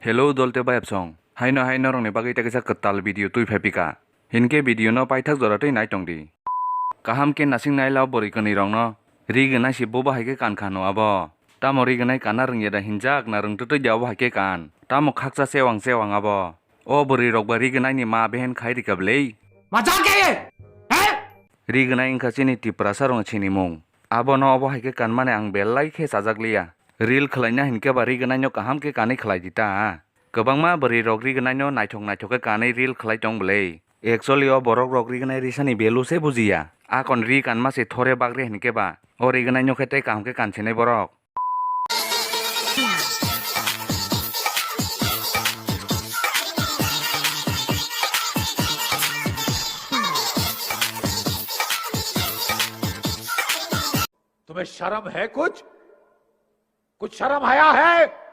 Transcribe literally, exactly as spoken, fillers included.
Hello dolte bayapsong. Haino hai norokni bagwi tei kaisa kwtal video twi phai pika. Hinkhe video no paithak jora twi nai tongdi. Kaham khe nasing nailao bwrwi kwnwi rokno. Ri gwnai si bobo hai khe kan khano abo. Tamo ri gwnai kana rwngya da hinjak na rwngtwtwi ya obo hai khe kan. Tamo khaksa sewang sewang abo. O bwrwi rok ba ri gwnai ni ma behen khai rika bwlei. Majak ya ye? He? Ri gwnai wngkha chini Tiprasa rokni sinimung. Abono obo hai khe kanmani ang belai khe chajak liya. Reel khwlaina hinkhe ba ri gwnai no kaham khe kanwi khlai di ta. Kwbangma bwrwi rok ri gwnai no naithok naithok khe kanwi reel khlai tong bwlei. Actually o borok rok ri gwnai risani value se bujiya. Akon ri kanma se thore bagre hinkhe ba. O ri gwnai no khe tei kaham khe kansinai borok. तुम्हें शर्म है कुछ? कुछ शर्म हया है?